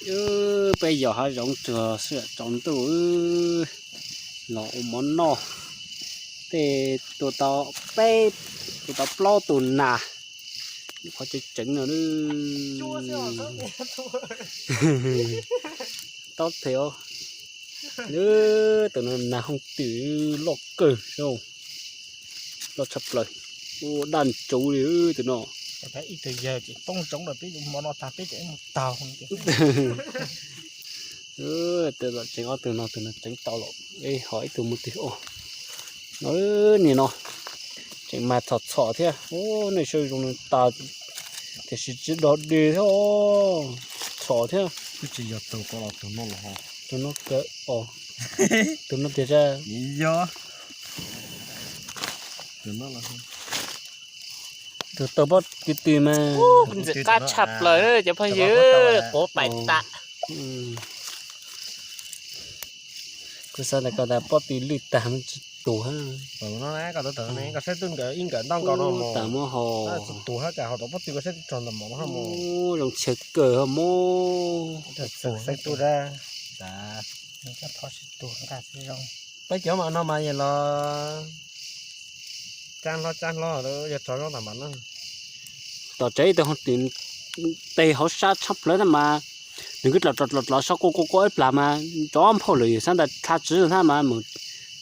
Peb yos hav zoov tuag xwb tsaus ntuj los ua mov noj. Tej tua tau peb, tua tau plaub tus nas, qhov tseem tseem no. Taub them os. Tus no nas hooj twm loj kawg, loj tshaj plaws, ua daj ntsuv li tus no. Ib tug yawg ces poob zoov lawm peb mus no tag peb tseem mus taug. Tseem ob tug no, tus no tseem tau lawm, ho ib tug mus twg os. No, nim no tseem mag txhom txhom thiab. Nej saib zoo nws tas tiam sis tsis dog dig thiab, txhom thiab. Twb tsis yog tus ko los tus no los, tus no kawg os. Tus no tiag, yog tus no los. Tus tau pob tw tw mas ntxim qab tshaj plaws cov phooj ywg, quav pais tas. Kuv xav tias koj tas pob tw lwj tag tsis tuag. Koj saib twb nkawd ib nkawd ntau nkaus no tas muab ho. Tuag hab kas ho tau pob tw koj saib twb tog ntawm mov no. Zoo chaw kawg ho mov. Xeeb tub dab. Peb cov mas no mas yog los tsab hlob tsab hlob yog tso zoo tas mas no. Tom tsev ib tug ho twm tes hauv sab tshaj plaws tab mas nws kwv dlaus dlaus dlaus so quaj quaj quaj ib plag mas tsov nphauj lawm yog xav ntawd dlha tsiv tab mas mus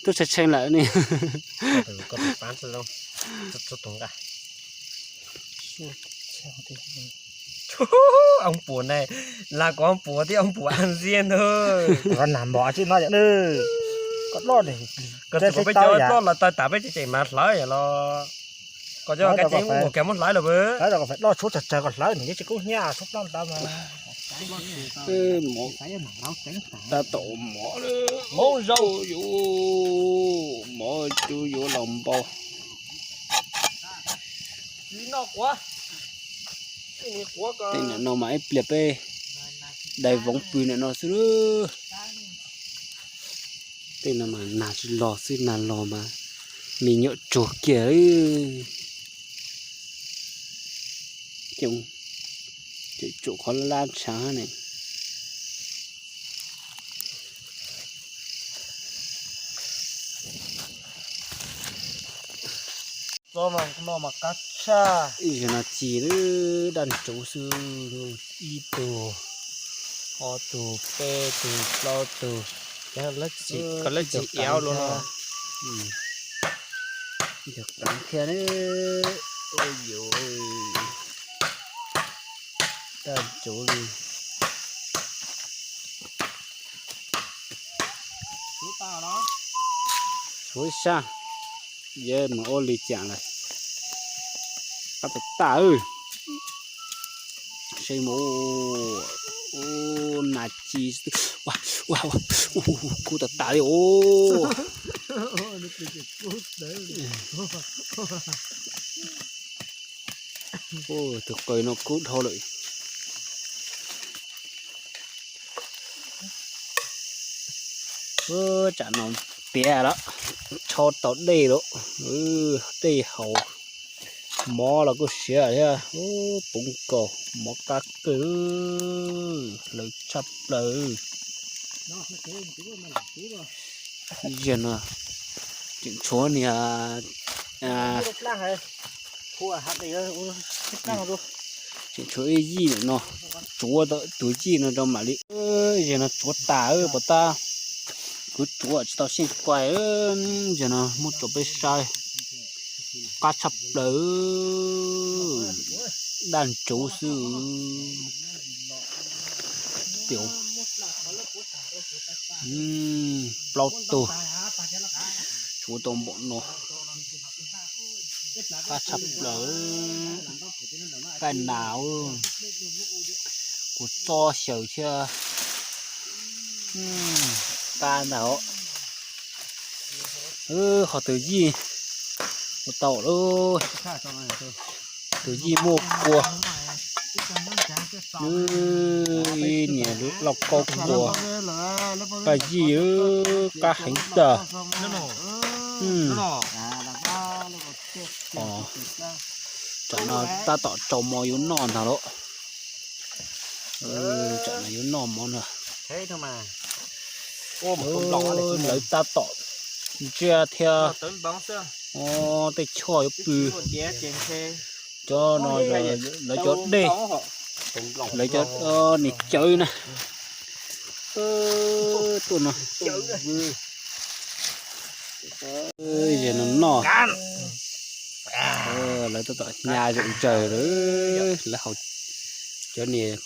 tub tshee tshee lawm ne. Oob puas ne, las kuv oob puas thiab oob puas a ntxiab ntag. Koj nag mos tsis no yom, koj doj ne. Koj tsis peb cov doj los tawg tas peb tseem mas hlawv yom los. Koj cov kab ces ua kiag muab hlawv los. Hlawv rau koj fais doj tshuab tsawg tsawg koj hlawv nws tsis kub hnyiab tshuab plab ntawd mas. Tab tom mov, mov zaub yuav, mov cub yuav los npau. Tej no mas ib pliag peb dai voov pw ntawm no xwb. Tej no mas nag tsis los xwb, nag los mas me nyuam tsuag kiag. Ces tsum qhov lab ntshav ne. Txob no mas qab tshaj. Ib zaug no ci lawm, daj ntsuv xwb, ib tug, ob tug, peb tug, plaub tug, lawv txim, lawv txim iab luaj no. Ib tug qeev thiab, daj ntsuv li. Suav ib sab, yawg mus ua li cas lawm. Qab tas tas, seb mus, nas ci, kub tas tas li os. Tus qws no kub dhau lawm. Tsam no tiav lawm, tsho tau dej lawm, dej haus, mov los kuj siav thiab, puv nkaus, mov qab kawg, hlawv tshaj plaws. Yog no, tseem tshuav niag, tseem tshuav ib yij no, tsuav tus yij no rau mam li. Yog no tsuav tas puas tab, kuv tsuav tsis tau xyeej kuaj. Yog no muab tso peb saib, qab tshaj plaws, daj ntsuv xwb. Plaub tug, tsuav tau npaum no, qab tshaj plaws, qab nas, kuv txob xyaw thiab, qab ntag. Qhov tus yij, ua tau lawm, tus yij muaj kua, ib niag lauj kaub kua, qab yij, qab heev tag. Tsam no tab tom tsau mov yuav noj ntag lauj. Tsam no yuav noj mov no. Lawv tab tom ntsia thiab. Tej choj yuav pw. Cov no lawv cov dej, lawv cov niag cawv na. Tuaj no. Ze no noj. Lawv tab tom hnyav zom zaws lawm, lawv haus cov niag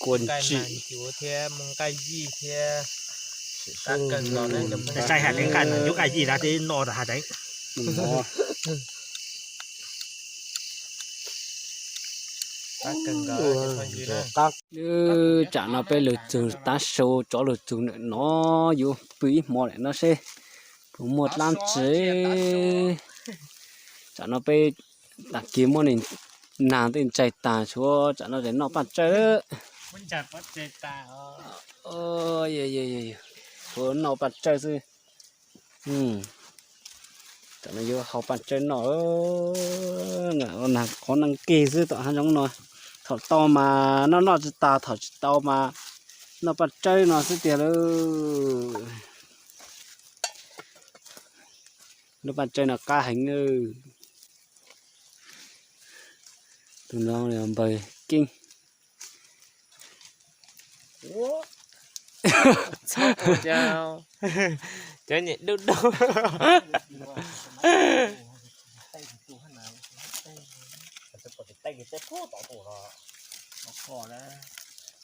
kua ntsim. Nqaij yij thiab, nqaij yij thiab, nqaij yij no twb noj hav deev. Tsam no peb lug txug tav su, tsov lug txug ntawm no, yuav pw ib hmo lawm no seb puas muaj dlaab tsi. Tsam no peb tag kis muab nws nag tej ntsaig tag, tshuav tsam no tseem noj paj tsawb. Tshuav noj paj tsawb xwb. Tsam no yuav hau paj tsawb noj, nag qhov nag kig xwb tom hav zoov no. Thaum tau mas noj noj tsis tas, thaum tsis tau mas noj paj tsawb no xwb tiag lauj. Lub paj tsawb no qab heev. Tus no npawg Keeb. Cov nyem dub dub.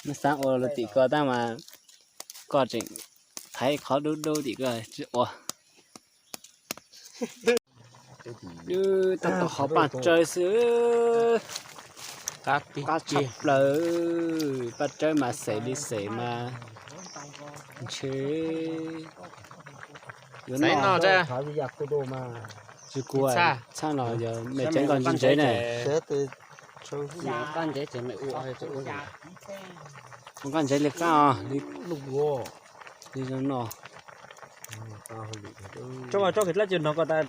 Neb xav ua luag tim ko tab mas koj tseem thaiv qhov dub dub tim ko tsis ua. Tab tom hau paj tsawb xwb. Qab tshaj plaws. Paj tsawb mas xeem li xeem mas ntshe yuav noj. Tsis kua txhaj no yog me tsev noj ntsev ne. Ua nqaij ntsev li qab os, li zoo noj. Tso mas tso kiag dlaab tsi no koj tas.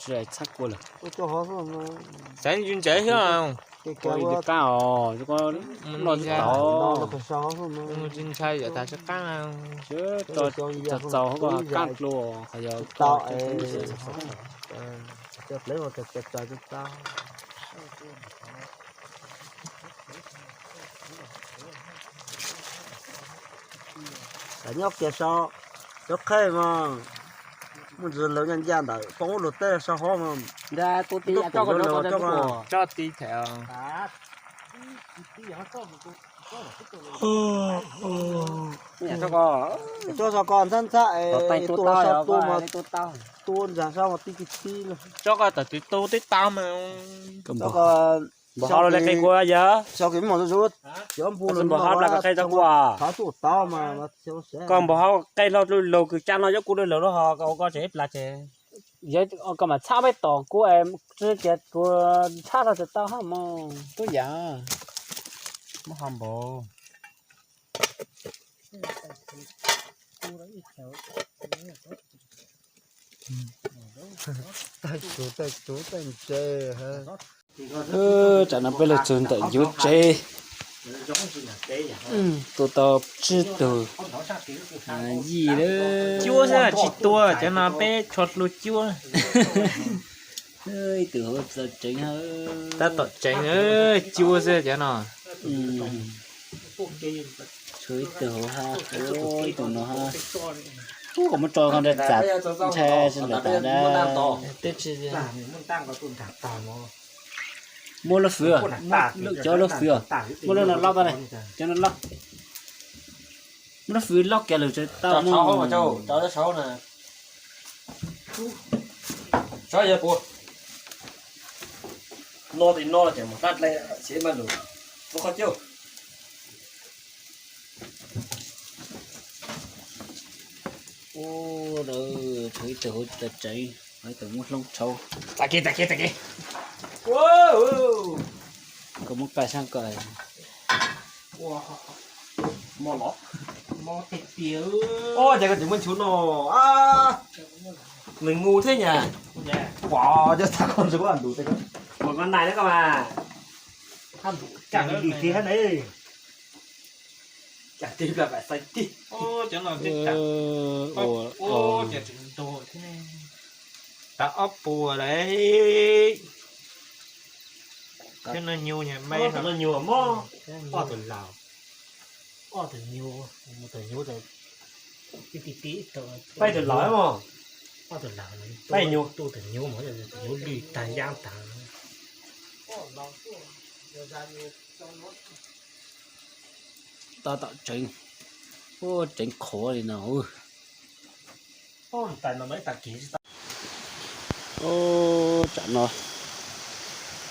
Tsis txhaj kua lawm. Xav ntsis ntsev xwb. Ua li qab os, noj tsis tau. Tsis ntshai yam tas tsis qab. Txaus txaus koj qab dlua, qhov yog koj. Nyob kiag sau cov qhaij mas muaj ntsis lawv ncaj ncaj ntawm poob ub luag tej sau hov mas. Nta tu ti coj koj coj koj coj ti them. Coj sau koj ntxhab ntxhab es tus los sau tus mas tus ntxhab sau mas ti ti ti. Coj koj tam twv tu tib tau mas. Npam hov los le qe kua yog. Sau kis mom zuj zus, cov npam hov plas koj qe tau kua. Koj npam hov qe hlo lug kws caj no cov kuv lug lug lub hov koj ua koj tseem ib plas ces. Yog koj mam txhab peb tom kuv es tsi tias kuv txhab rau tsis tau hab mog. Tub yam, muab ho npaum. Tag tsuv tag tsuv tag ntse. Tsam no peb lug txug ntawm yuav tsev. Tua tau tsib tug yij lawm. Cuab xwb tsis tua, cov no peb tsho hlua cuab. Ib tug hauv txaus tseev, tab tom tseev, cuab xwb cov no. Tshuav ib tug hauv hab, ib tug no hab. Ub, koj muab tso koj nrag txam ntshai tsis ntawm tas na. Twb tsis muaj lub fwv, cov lub fwv, muab lub no lob tau na, cov no lob. Muab lub fwv lob kiag lawm tsis tau mus. No tes no ces mus qab dlej tsev mas lug muab qhov cauj. Ub, tshuav ib tug hauv tsev, ib tug muab hloob tshauv. Tag kis, tag kis, tag kis. Koj muab kaij sab koj. Mob los, mob tiag tiag. Ua cas koj tseem muaj nchuav no? Nws ngu thiab nyab. Pom cov tag koj ntshe kuv ntus tej koj. Mas nais na koj mas. Cas li li ti hab na. Cas ti plas pam xais ti. Tas ob puas lawm. Thiab no nyuj nyuag me no. Nyuag mob. Ob tug laus. Ob tug nyuj, tus nyuj, peb tug laus mog. Ob tug laus, peb nyuj, tu tus nyuj mas tus nyuj lwj tag yab tag. Tab tom tseev, tseev qhuav li no. Tsam no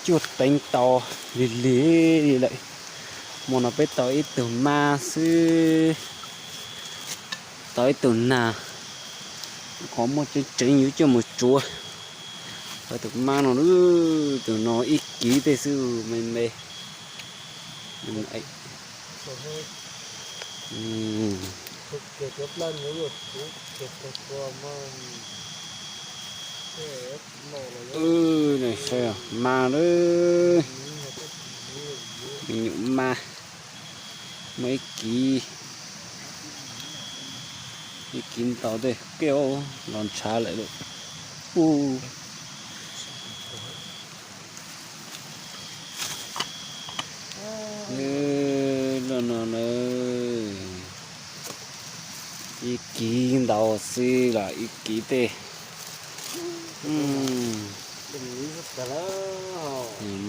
cuaj teev tau lig lig lawm. Hmo no peb tau ib tug mab xwb, tau ib tug nag, qhov muaj tseeb tseeb yuav coj mus tsuav. Tau tus mab no, tus no ib kiv tej xwb me me. Mab lawm, me nyuam mab, muaj ib kiv, ib kiv ntau tej kiag los ntshav lawm lauj. Lub no na, ib kiv ntau xwb los ib kiv tej.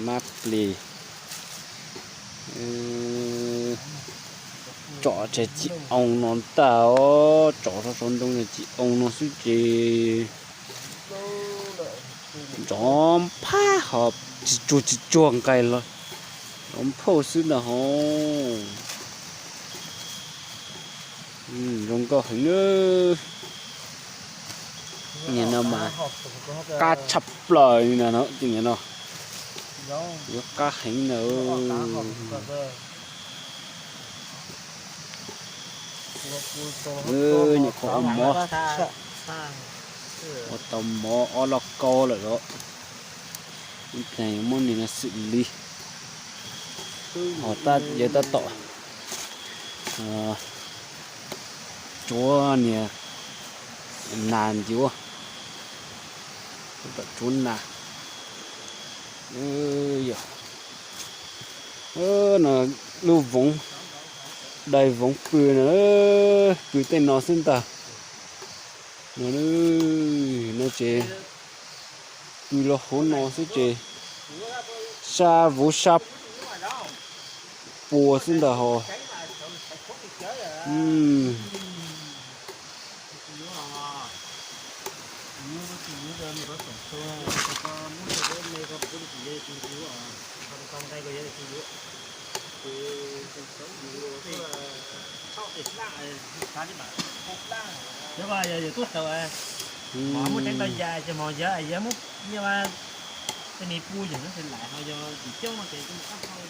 Mab plis. Tsom tseg tsis oo no ntag os, tsom rau saum ntoo no tsis oo no xwb ces nrov nphaj ho tsis tsuag tsis tsuag nqaij los nrov nphauj xwb ntag ho. Zoo nkauj heev na. Nim no mas qab tshaj plaws li no, nim no yuav qab heev na. Nyuam qhuav ua mov, ua tau mov ob loj kaub lawm los, ib pliag yuav muab nim no xwm li. Ho tab yawg tab tom tsuav niag nas ncuav, tab tom tsuav nas. Yog no lub voov, dai voov pw no, pw tej no xwb ntag. No, no ces pw los hauv no xwb ces sab vov sab pua xwb ntag ho. Yog tuaj tau mov muaj tseeb tau ya ces mov yog yog muab nyiaj tej ni pub yog no ces lawm ho yog tsis coob no ces kuj mus qab hau.